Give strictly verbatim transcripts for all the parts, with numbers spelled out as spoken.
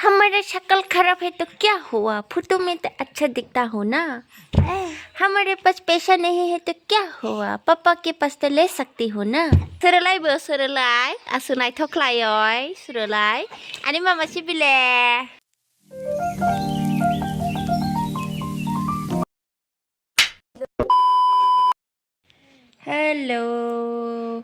हमारा शक्ल खराब है तो क्या हुआ, फोटो में तो अच्छा दिखता हूँ ना। हमारे पास पैसा नहीं है तो क्या हुआ, पापा के पास तो ले सकती हूँ ना। Soroklai bo soroklai, asu naithok khlai oi soroklai. Ani mama si bile. Hello,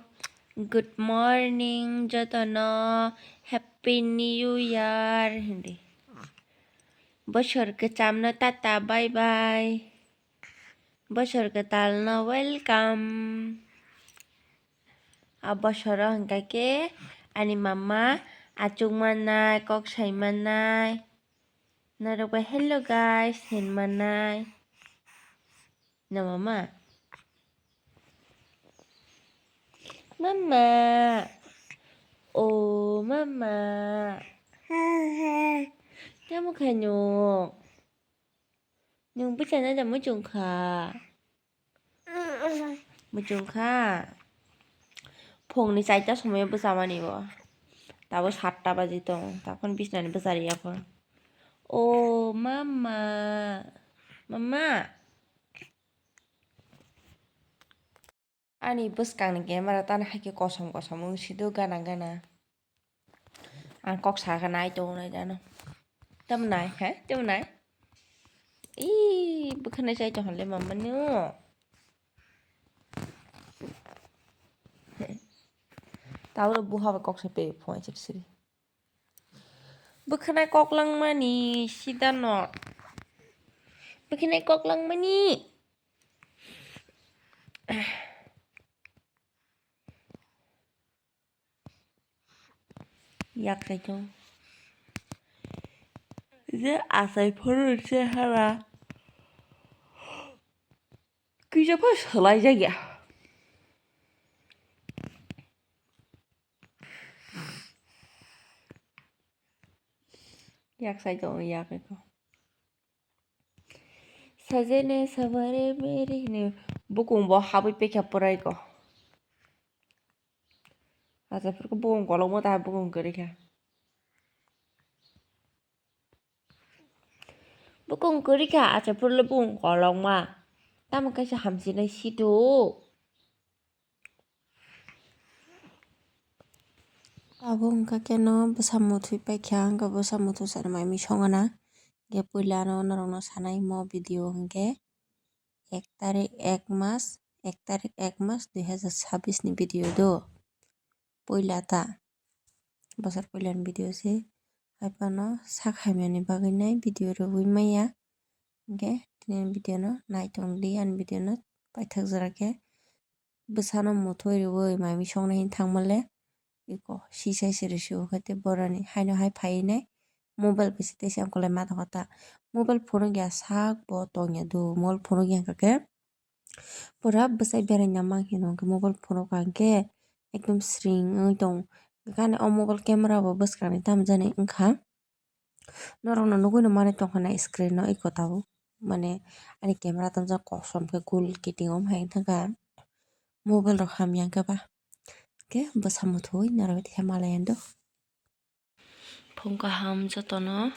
good morning jotono, Happy New Year hindi. Bosor kwchamno tata, bye bye. Bosor kwtalno welcome. A bosoro hwnkha khe ani mama achuk manai, kok sai manai. Norok bai hello guys hin manai. No mama. Mama. Oh mama. Tamo khainw. Nwng bwsano da muchung kha. Muchung kha. Phungni chaita somoyo bwchamani bo. Tabo satta baji tong. Takhon bisnani bwchariya kho. O mama. Mama. Ani bwskangni camera tani hai khe kosom kosom wng sido gana gana. Ang kok sakha nai tongo nai dano. Tamo nai, ha? Tamo nai? Ih, bwkhanai chai tong le mama no. Tawro buha bai kok sai pe phone chik siri. Bwkhanai kok langmani sida no. Bwkhanai kok langmani. Yak kaitung. Je asai phuru se hala. Kisa pha salai jaya. Yak sai tongo, yak eko. Sajene sabare mere hini bukung bo habwi pekha porai ko. Acha phuru bukung kolokma ta bukung kwrwi kha. Bukung kwrwi kha, acha phuru bukung kolokma. Tamo kaisa hamsinai situ. Abo wngkha khe no bwsa muthwi paikha, wngkha bwsa muthwi sana mai mui songana. Hwnkhe puila ano norokno sanai mo video hwnkhe ek tarik ek mas, ek tarik ek mas dui hazar sabis ni video do. Puila ta bosor puila ni video se. Hai phano sak hamya ni bagwi nai video rwui maya. Hwnkhe tini ani video no nai tong di, ani video no paithak jora khe bwsano muthwi rwui mai mui songna hin thangma le iko sisai se rwsio khe tei boroni haino hai phaiwi nai mobile bai se tei se wngkha le ma tongkha ta mobile phunukya sak bo tongya do mobile phunukya hwnkha khe pura bwsai beraina mang hino hwnkhe mobile phunukha hwnkhe ekdom sring wngwi tong ani o mobile camera bo bwskangni tamo jani wngkha. Norokno nugwi no manwi tongkha na screen no eko tabuk mane ani camera tamjak kosom khe gul kiting om hai wngkha mobile rok hamya wngkha ba khe bwsa muthwi norok tei malai ando. Phung kaham jotono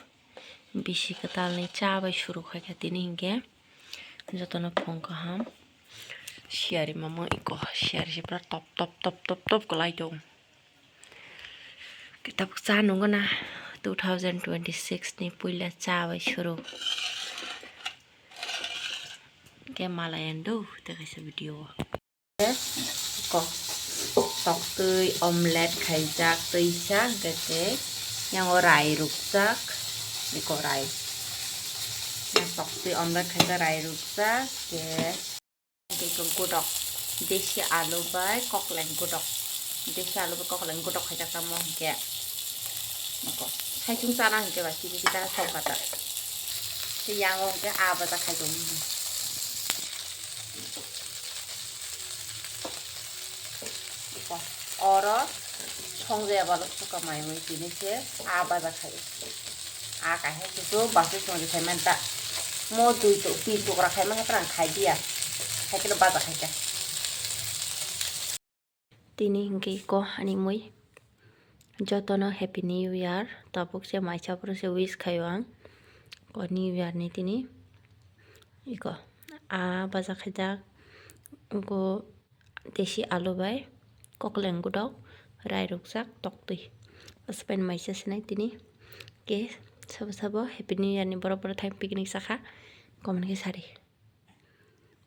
bisi kwtalni cha bai suru khaikha tini hinkhe jotono phung kaham siyari mamo eko siyari se pura top top top top top kwlai tong. Kitab cha nungo na two thousand twenty six ni puila cha bai suru. Ke malayan do te kaisa video o. Ko toktwi omelette khaijak twisa hwnkhe tei yango rai rukjak eko rai. Toktwi omelette khaijak rai rukjak ke. Hwnkhe eko godok, desi alu bai kokleng godok, desi alu bai kokleng godok khaijak tamo hwnkhe. Nokho saichung chana hwnkhe ba kisa kisa songkha ta. Tei yango hwnkhe aa baja khaijak. Eko oro songjaya balo suka mai mui tini se aa baja khaio. Aa kaisa susu basu songri khai manta. Mo dui tuk tin tukra khai manta pran khai dia. Hai khe baja khai kha. Tini hwnkhe eko ani mui Jotono Happy New Year. Tabuk se maisa phuru se wish khaio ang. Ko New Year ni tini. Iko. A baja khaijak. Go desi alu bai. Kokleng gudok. Rai rukjak. Toktwi. Aspen maisa sinai tini. Ke sabo sabo Happy New Year ni borok borok thang picnic sakha. Komon ke sari.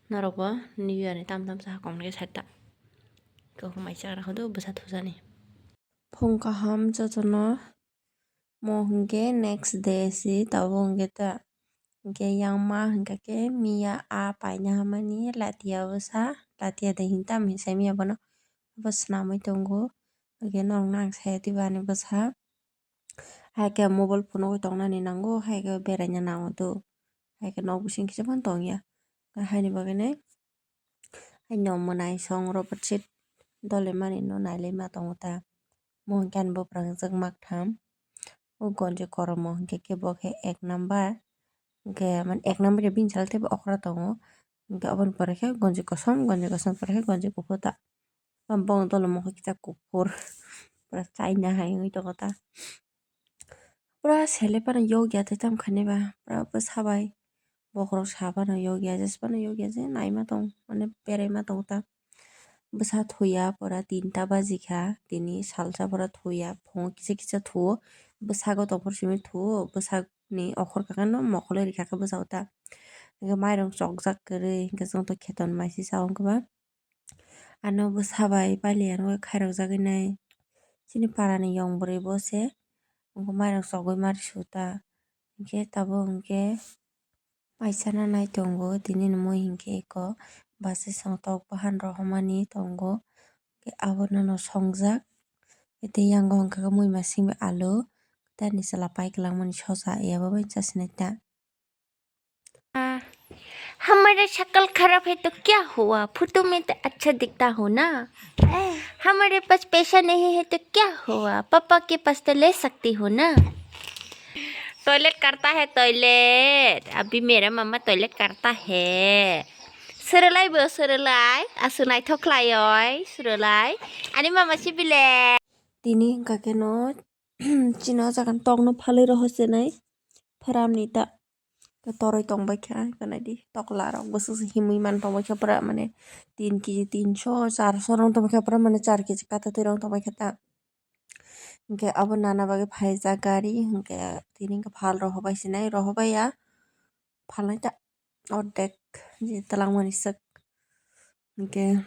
Norok bo New Year ni tam tam sakha komon ke sari ta. Ko maisa gra hodo bwsa thujani. Phung kaham jotono. Mo hwnkhe next day si tabuk hwnkhe ta. Hwnkhe yang ma hwnkha khe miya a paina hamani latia bwsa, latia de hinta hinwi sai miya bono. Bo swnamwi tongo. Hwnkhe norokno ang saya diba ani bwsa. Hai khe mobile phone o tongnani nango, hai khe beraina nango do. Hai khe nok bising kisa phano tongya. Haini bagwi nai. Haino mwnai song rw bwswk dole mani no nai lai ma tongo ta. Mo hwnkhe ani bwprangjak mak tham. O gonji koromo hwnkhe khe bo khe ek number. Hwnkhe mane ek number ya bini sal tei bo okra tongo. Hwnkhe aboni pore khe gonji kosom, gonji kosom pore khe gonji kuphur ta. Bong dole mokhe kisa kuphur. Pura China hai wngwi tongo ta. Pura sele phano yokya tei tamo khainai ba. Pura bwsa bai. Bokhorok sa phano yokya, jesa phano yokya je naima tong, mane beraima tong ta. Bwsa thuya pura tinta baji kha, tini salsa pura thuya, phungo kisa kisa thuo, bwsago tongphuru simi thuo, bwsakni okhor kakhe no mokolwi rikha khe bwsao ta. Hwnkhe mairung chokjak kwrwi, hwnkhe chwng to kheton mai se sa wngkhe ba. Ano bwsa bai pali ano khairok jagwi nai. Chini para ni yong bwrwi bo se, wngkhe mairung chogwi mari su ta. Hwnkhe tabuk hwnkhe. Paisana nai tongo, tini ni mui hinkhe eko bwsai song tok bahan rohormani tongo, abono no songjak. Tei yango hwnkha khe mui masing bai alu, tei ani chwla pai kwlangmani sosa, abo bai chasinai ta. हमारा शक्ल खराब है तो क्या हुआ, फोटो में तो अच्छा दिखता हूँ ना। हमारे पास पैसा नहीं है तो क्या हुआ, पापा के पास तो ले सकती हूँ ना। Toilet karta hai toilet. Abhi mera mama toilet karta hai. Srwlai bo srwlai. Aswk naithok khlai oi srwlai. Ani mama si bile. Tini hwnkha khe no chini o jaga ni tok no phalwi rohor se nai. Pharam ni ta. Toroi tong bai kha hwnkhe nai di. Tokla rok bwswk se himwi man tong bai kha pura mane tin kg tinso charso rok tong bai kha pura mane char kg katatwi rok tong bai kha ta. Hwnkhe abo nana bagwi phaijak gari, hwnkhe tini hwnkhe phal rohorbai sinai, rohorbai ya phalnai ta ordek je twlangmani swk. Hwnkhe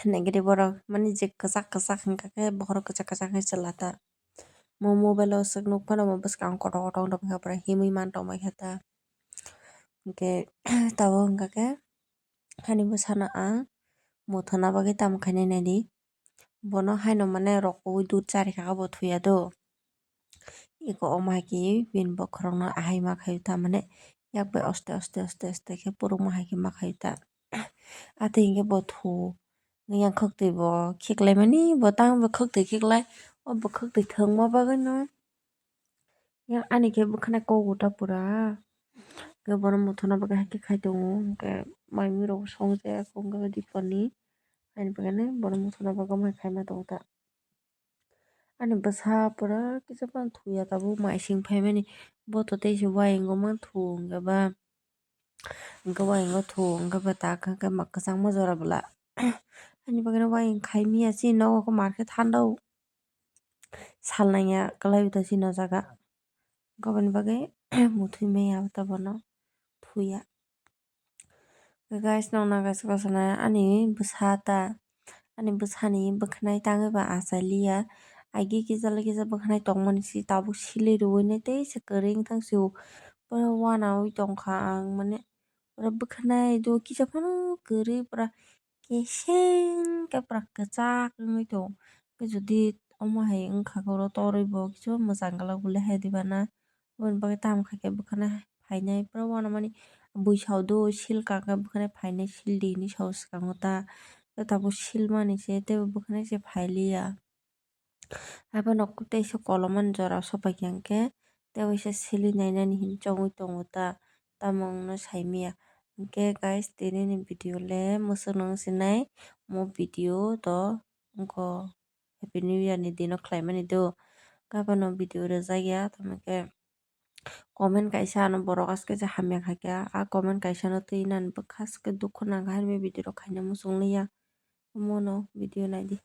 negative borok mani je kwchak kwchak hwnkha khe bokhorok kwchak kwchak khe chwla ta. Mo mobile o swk nuk phano mo bwskango kotor kotor wngtong kha pura himwi man tong bai kha ta. Hwnkhe tabuk hwnkha khe hani bwsano ang muthuna bagwi tamo khainai nai di. Bono haino mane rokogwi dud chari kha khe bo thuya do. Eko omo hai khe bini bokhorokno ahai ma khaio ta, mane yak bai oste oste oste oste khe purukma hai khe ma khaio ta. Atwi hinkhe bo thu yang khwktwi bo khiklai mani, bo tang bo khwktwi khiklai, o bo khwktwi thwngma bagwino. Yang ani khe bwkhwnai kogo ta pura. Hwnkhe bono muthuna bagwi hai khe khai tongo. Hwnkhe mai mui rok song jak wngkha khe dipani. Haini bagwi bono muthuna bagwi mai khaima tongo ta. Ani bwsa pura kisa phano thuya tabuk mai sing phaimani. Bo to tei se wayung o mang thu hwnkhe ba. Hwnkhe wayung o thu hwnkhe ba tak hwnkhe ma kwchangma jora bwla. Ani bagwi no wayung khai miya chini nogo khe mar khe thandao. Sal nangya kwlai o ta chini o jaga. Aboni bagwi muthwi maya abo ta bono thuya. Guys, nokna kaisa kaisa nai ani bwsa ta, ani bwsani bwkhwnai tangwi ba achai liya. Agi kisa le kisa bwkhwnai tongmani se tabuk sili rwui nai tei se kwrwi wngthang se o. Pura wanaui tongkha ang, mane pura bwkhwnai do kisa phano kwrwi pura keseng khe pura kwchak wngwi tongo. Khe jodi omo hai wngkha khe oro torwi bo kisa mwchang glak bole hai diba na. Aboni bagwi tamo khaikhe bwkhwnai phainai pura uanamani bui sao do sil kaka bwkhwnai phainai sil di hinwi sao swkango ta. Tei tabuk silmani se teibo bwkhwnai se phailiya. Haikhe nok teisa kolomani jora sopaikha hwnkhe tei waisa sili nainani hinwi chongwi tongo ta. Tamo wngno saimanya. Hwnkhe guys, tinini video le mwswkno wngsinai mo video to wngkho. Happy New Year ni dino khlaimani do. Gabano video rwjak ya, tamo khe comment kaisa ano borok aske je hamya khaikha. A comment kaisa no twi nani bwkha aske dukhu nangkha, haino video rok khaina muchung liya. Omono video naidi.